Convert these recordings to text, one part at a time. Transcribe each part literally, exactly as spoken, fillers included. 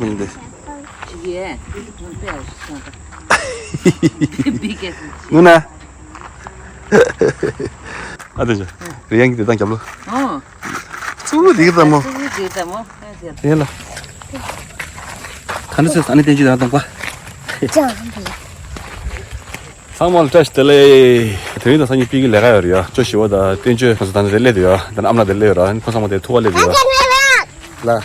འདི། ཅི་གེ་ཡིན་པས་སོང་ད། བི་གེ་སི་ཅི། ནུ་ན། ཨ་དེ་ཅི། རི་ཡང་གི་དེ་དང་རྒྱབ་ལོ། ཨོ། གཙུག་ལུ་འདི་གི་ཙམ་མོ། གཙུག་ལུ་འདི་གི་ཙམ་མོ། ཨ་དེ། ཡིན་ལ། ད་ནི་ཚེ་ས་ནི་བསྟན་ཅི་དང་གཏོང་པ། ཅང་། ཚང་མ་ལ་བཀྲ་ཤིས་བདེ་ལེགས། དེ་རིང་དང་སང་ཉིན་པི་ཀི་ལས་ཀ་ཡོད་རེད་ཡ། ཅོ་ཞི་བ་དང་བསྟན་ཆོས་ཁོ་ཚོ་ད་ནི་དེ་སླེབས་འདུག་ཡ། ད་ནི་ཨ་མ་ལགས་དེ་སླེབས་ཡོད་ར། ཁོ་ཚང་མ་དེ་ཐུག་ག་སླེབས་འདུག་ཡ། ལ།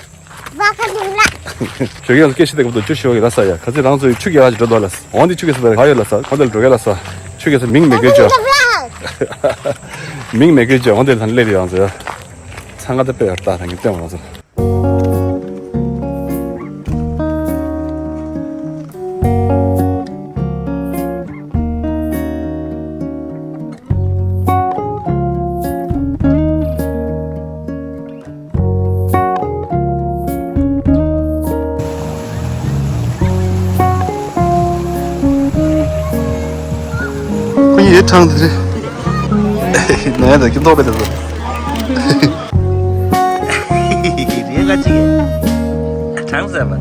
ཞོགས་ཀས་སྐད་ཆ་དེ་གབ་ཏུ་ཅོ་ཞི་བ་གི་ལ་ས་ཡ། ག་ཚོད་རང་ཚོའི་ཆུ་རྐྱལ་ཅིག་འགྲོ་འདུག་ལ། འོང་དེ་ཆུ་རྐྱལ་ས་དེ་ག་ཡོད་ལ་ས། འོང་དེ་འགྲོ་ག་ལ་ས། ཆུ་རྐྱལ་ས་མིང་མེད་གི་ཅོ། མིང་མེད་གི་ཅོ། འོང་དེ་ད་ནི་སླེབས་ཡོད་ཡང་ཟེར། ཚང་ག་དེ་དཔེ་ཡོད་ད་ད་ངས་བསྟན་འོང་ཟེར། ཁོ་ཡི་ཡོད་ཁྲང་དེ་རེད། ནས་ད་ཀི་མདོག་པའི་དེ་ཚོ། རེད་ག་ཅིག་གྲང་ཟེར་བ།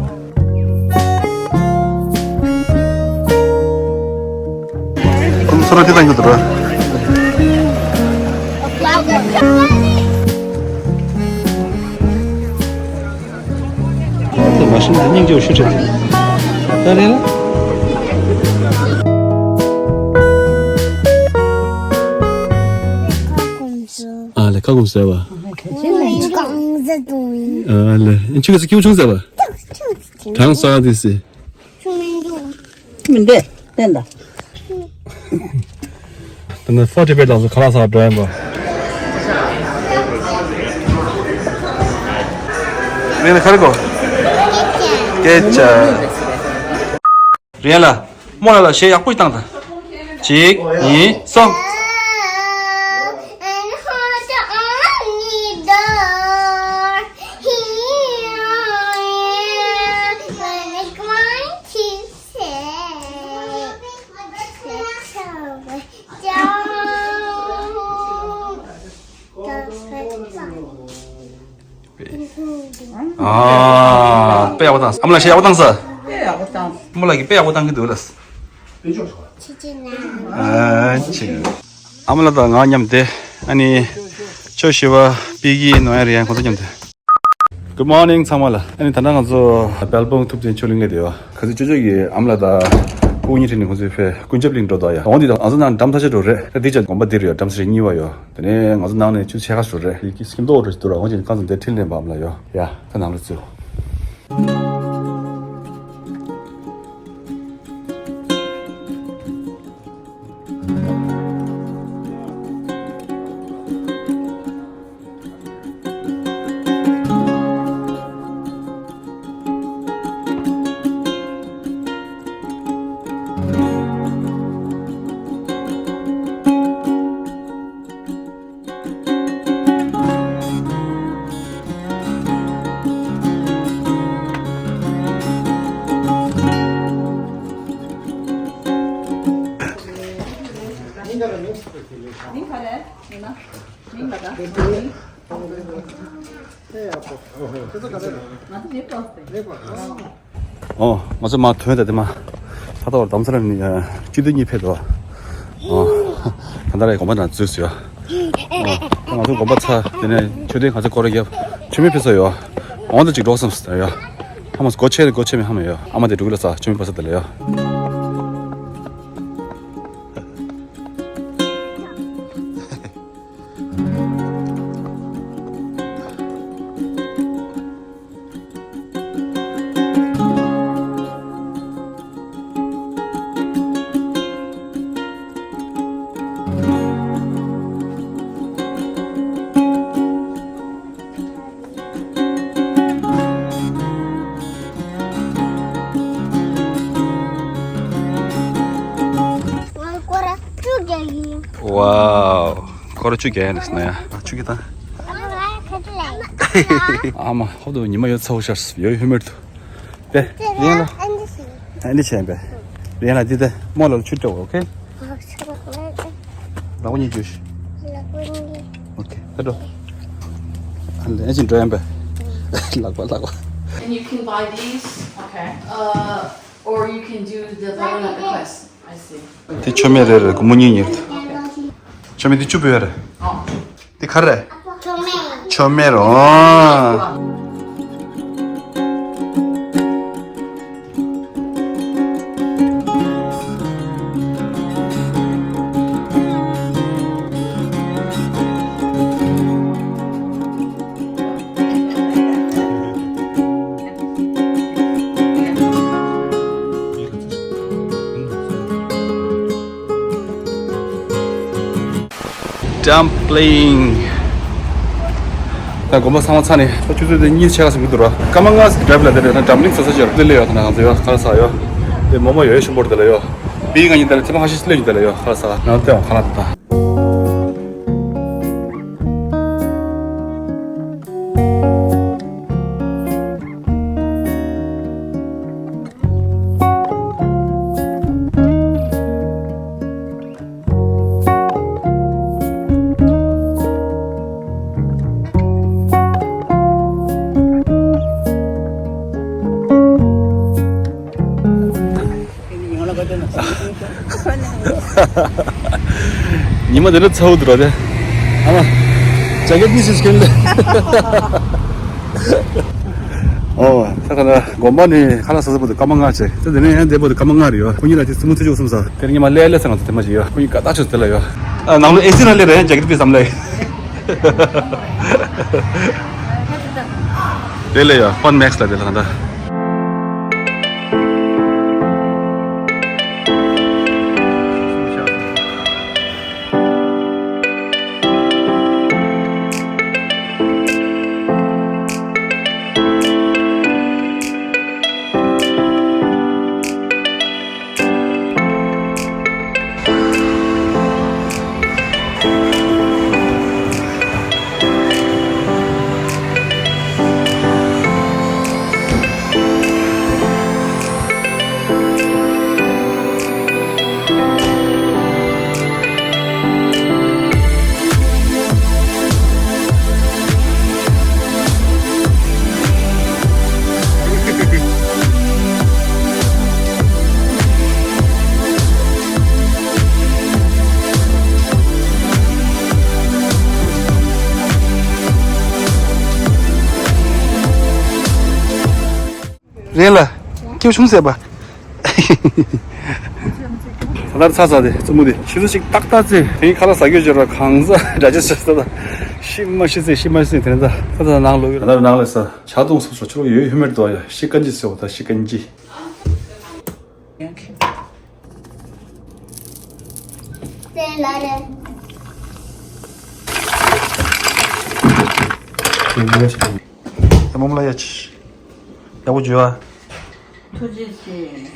ཁོང་ཚོ་ར་དེ་དང་གི་འདུག་ར། མ་ཤི་ན་སྙིང་རྗེ་པོ་ཞེ་དྲག་ད་རེད་ལ། ཨ་ལས་ཁ་སྐོམ་ཟེར་བ། ཨ་ལས་ཁྱོད་ཀྱི་སྐྱིད་པོ་བྱུང་ཟེར་བ། གྲང་ས་དེ་སི། མི་འདྲ་བསྟན་ད། ད་ནི་ཕོ་ཊི་པེ་ལགས་སུ་ཁ་ལག་ཟ་བར་འགྲོ་ཡིན་པ། རེད་ན་ཁ་རེ་གོ། སྐད་ཆ། རེད་ལ། རྨོ་ལགས་ལ་གཞས་ཡག་པོ་ཞིག་བཏང་ད། གཅིག་གཉིས་གསུམ། ཨ། དཔེ་ཡག་པོ་བཏང་། ཨ་མ་ལགས་གཞས་ཡག་པོ་བཏང་ས། དཔེ་ཡག་པོ་བཏང་། རྨོ་ལགས་ཀྱིས་དཔེ་ཡག་པོ་བཏང་གི་འདུག་ལགས། ཨ་ཅི། ཨ་མ་ལགས་དང་ང་མཉམ་དེ་ཨ་ནི་ཅོ་ཞི་བ་པི་ཀི་ནོ་ཡ་རི་ཡན་ཁོང་ཚོ་མཉམ་དེ། Good morning ཚང་མ་ལ། ཨ་ནི་ད་ལྟ་ང་ཚོ་སྦེལ་བོང་ཐུབ་བསྟན་ཆོས་གླིང་ལ་དེ་ཡོད། ག་ཚོད་ཅོ་ཅོ་གི་ཨ་མ་ལགས་དང་སྐུ་ཉིད་ཁྲིད་ནས་ཁོང་ཚོའི་ཕེ་ཀུན་ཁྱབ་གླིང་འགྲོ་དོ་ཡ། འོང་དེ་དང་ང་ཚོ་ནང་འགྲམ་ཐག་ཆོད་འགྲོ་རེད། ད་དེ་ཅག་དགོན་པ་འདིར་ཡོད། འགྲམ་ས་རེ་གཉིས་པ་ཡོད། དེ་ནས་ང་ཚོ་ནང་ནས་ཆུ་ཚོད་ཕྱེད་ཀ་ཞིག་འགྲོ་རེད། དེ་སྐྱིད་སྐྱིད་མདོག་འགྲོ་ཞིག་འདུག་ར། འོང་ཅིག་ཁ་ཚང་དེ་ཁྲིད་ལེན་པ་ཨ་མ་ལགས་ཡོད་ཡ། ད་ནང་ལ་བཙུགས། མིང་ག་རེ། མིང་ལ་ད། ང་ཚོ་མི་པོ་སྟེ། ཨོ། ང་ཚོ་མ་ཐོན་ད་དེ་མ། ད་ལྟ་བར་དམ་སར་ནི་སྤྱི་འཐུས་གཉིས་ཕེབས་འདུག་ཨོ། ད་ལྟ་རེ་དགོན་པ་ནང་འཛུལ་སོང་ཡོད། ཨོ། ང་ཚོ་དགོན་པ་ཚར་དེ་ནས་ཆོས་སྡེ་ང་ཚོ་སྐོར་ར་རྒྱབ། ཆུ་མིག་ཕེབས་སོང་ཡོད། འོང་ད་ཅིག་འགྲོ་བསམ་སོང་ཡོད། ཧ་མ་སྒོ་ཕྱེ་སྒོ་ཕྱེ་མི་ཧ་མ་ཡོད། ཨ་མ་དེ་འགྲོ་གི་ལ་ས་ཆུ་མིག་ཕ་ས་དེ་ལ་ཡོད། ང་སྐོར་ར་བཅུ་བརྒྱབ་ཡིན། ཝའོ། སྐོར་ར་བཅུ་བརྒྱབ་ཡིན་ཟེར་ན་ཡ། བཅུ་བརྒྱབ་དང་། ཨ་མ་ཧོབ་ཏུ་ཉི་མ་ཡོད་ཚ་བོ་ཤར་ཡོད་ཧུ་མེར་དུ། དེ་རེད་ལ། ཨ་འདི་བྱས་པས། རེད་ལ་འདི་དེ་རྨོ་ལགས་ཆུ་སྤྲད་འོ་ཁེ། ལག་པ་གཉིས་འཇུས། ཨོ་ཁེ་ད་འགྲོ། ཨ་ལས་ཅིག་འགྲོ་ཡིན་པས། ལག་པ་ལག་པ། And you can buy these. Uh, or you can do the Bhagavatam request. I see. དེ་མཆོད་མེ་རེ་རེ་སྒོར་མོ་གཉིས་གཉིས་རེད། མཆོད་མེ་དེ་བཅུ་བོད་རེད། དེ་ག་རེ་རེད། མཆོད་མེ། མཆོད་མེ་རེད། Dumpling. ད་དགོན་པ་ཚང་མ་ཚར་ནས་ད་ཆུ་ཚོད་དེ་གཉིས་ཕྱེད་ཀ་ཟིན་གྱི་འདུག་ར། སྐར་མ་ལྔ་ཙམ་འགྲོ་ལ་དེ་རེད། ད་dumpling ཟ་ས་ཅིག་ཡོད་ར། དེ་ལས་ཡོད། ད་ང་ཚོ་ཡོད་ཁ་ལག་ཟ་ཡོད། དེ་མོག་མོག་ཡོད་ཤམ་པོ་དེ་ལ་ཡོད། པིང་ང་གཉིས་དེ་ལ་ཐེ་མ་ཁ་ཤས་ལས་ཀྱི་དེ་ལ་ཡོད་ཁ་ལག་ཟ། ང་ལྟ་ཡོང་ཁ་ལག་ད། ཉི་མ་དེ་འདྲ་ཚ་བོ་འདུག་ར་དེ། ཨ་མ། ཇ་ཀེ་ཊི་གཉིས་ཤིག་གྱོན་ལེ། ཨོ། ད་ག་ན་དགོན་པ་ནས་ཁ་ལག་ཟ་ས་བར་དུ་སྐར་མ་ལྔ་བྱས། ད་དེ་ནས་ཡང་འདས་བར་དུ་སྐར་མ་ལྔ་རེད་ཡོད། ཁོ་གཉིས་ལ་དེ་རྩེད་མོ་རྩེ་བཅུག་གསུངས་ས། དེར་ཉི་མ་ལས་ལས་ས་ང་ཚོ་དེ་མ་བྱེད་ཡོད། ཁོ་གཉིས་དགའ་ཐག་ཆོད་དེ་ལ་ཡོད། ཨ། ནང་ལོ་ཨེ་སི་ནང་སླེབས་རེད། ཇ་ཀེ་ཊི་ཕུད་བསམ་ལེ། དེ་ལས་ཡ་ཕོན་མེག་སི་ལ་དེ་ལ་ག་འདྲ། རེད་ལ། སྐྱིད་པོ་བྱུང་ཟེར་བ། ད་ལྟར་ཚ་ཚ་དེ་རྩེད་མོ་དེ་ཆུ་ཚོད་གཅིག་ཏག་ཏག་རྩེ། དེ་གཉིས་ཁ་ལག་ཟ་རྒྱུ་བརྗོད་ར་གང་ཟ་འདྲ་ཅི་ཟེར་ས་ད། ཤི་མ་ཤི་ཟེར་ཤི་མ་ཤི་ཟེར་དེ་འདྲ་ད་ད་ནང་ལོག་ཡོད། ད་ནང་ལོག་ས་ཇ་འཐུང་སོང་སོང་ཆུ་ལོག་ཡོད་ཧུ་མེད་འདུག་ཡ། ཤི་ཀན་ཇི་ཟེར་བ་ད་ཤི་ཀན་ཇི། ད་མོ་མོ་ལ་ཡ་ཆི། ཡག་པོ་བྱོས་ཨ། ཐུགས་རྗེ་ཆེ།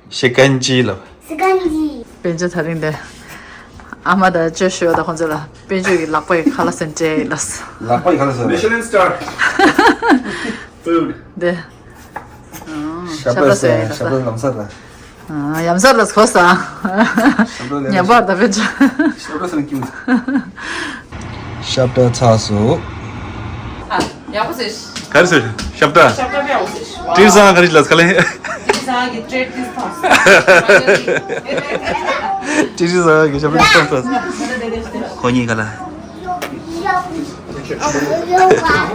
ཤི་ཀན་ཇི་ལབ། ཤི་ཀན་ཇི། དཔལ་འབྱོར་ཐག་རིང་དེ། ཨ་མ་དང་ཅོ་ཤོ་དང་ཁོང་ཚོ་ལ་དཔལ་འབྱོར་གྱི་ལག་པ་ཡི་ཁ་ལག་ཟེར་སྤྲད་ལབ། ལག་པ་ཡི་ཁ་ལག་ཟེར། Michelin star food. དེ། ཞབས་བྲོ་ཟེར་ཞབས་བྲོ་ལམ་སང་ར། ཨ། ཡམ་སར་ལ་གོ་ས། ཞབས་བྲོ་ལས། ཉམས་པར་ད་དཔེ་ཆ། ཞབས་བྲོ་ཟེར་ན་ཀྱིས། ཞབས་བྲོ་ཚར་སོང་། ཨ། ཡག་པོ་ཟེར། ག་རེ་ཟེར། ཞབས་བྲོ། ཞབས་བྲོ་དཔེ་ཡག་པོ་ཟེར། ཀྲིག་སང་ག་རེ་ལབ་ག་ལེ། ཀྲིག་སང་གི་ཀྲེད་ཀྲིག་ཐོག་ཀྲིག་ཀྲིག་སང་གི་ཞབས་བྲོ་ཐོག་ཐོག་ཁོ་གཉིས་ག་ལ།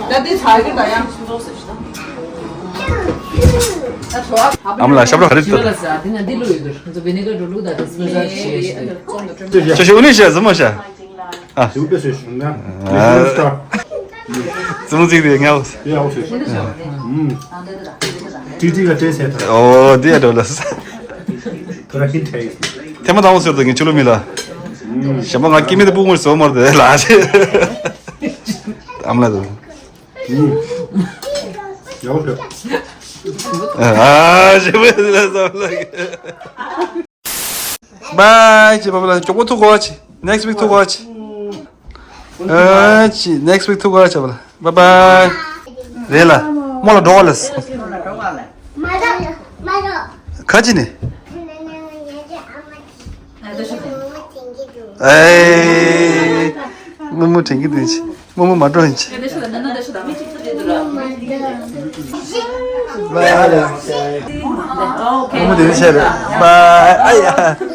ད་དེ་ཚ་གི་ད་ཡང་ཆུ་ཚོགས་ཟེར་ཞིག་ད། ཨ་མ་ལགས་ཞབས་བྲོ་ག་རེ་འདུག་ད། འདི་ན་འདི་བླུགས་ཡོད་འདུག་ང་ཚོ་བི་ནི་གར་འགྲོ་བླུགས་ད་དེ་སི་པེ་ཤལ་ཞིག་ཞིག་འདུག་ཅོ་ཞིག་འུ་ནི་ཞིག་ཟི་མོ་ཞིག་ཨ། ཞིག་པེ་ཞིག་ཞིག་ན། ཨ། ཟི་མོ་ཅིག་དེ་ངའོ། ཡ་འོ་ཞིག་ཨུམ། ཏི་ཏི་ག་ཏྲེ་སེ་ད། ཨོ་དེ་ཡ་འགྲོ་ལ། ཐེ་མ་དང་པོ་ཟེར་དུས་ངས་ཆུ་ལུ་མི་ལ། ཞབས་པ་ང་སྐྱེ་མེད་དུ་སྤུ་གུ་ཟོ་མར་དེ་ལ། ཨ་མ་ལགས་དུ། ཡག་པོ་ཞོག་ཨ་ཞེ་པོ་ལ་བསམ་ལ། Bye ཅེས་པ་ལ་མགྱོགས་པོ་ཐུག་གོ་ཅི། Next week ཐུག་གོ་ཅི། ཨ་ཅི་next week ཐུག་གོ་ཅི་པ་ལ། Bye bye རེད་ལ། མོ་ལ་འགྲོ་ག་ལ། ག་ཅི་ནས། ཨེ། མོ་མོ་དྲན་གྱི་འདུག་ཅི། རྨོ་མོ་མ་འགྲོ་ཡིན་ཅི། རྨོ་མོ་དེ་ནི་ཆེ་རེད། བའི། ཨ་ཡ།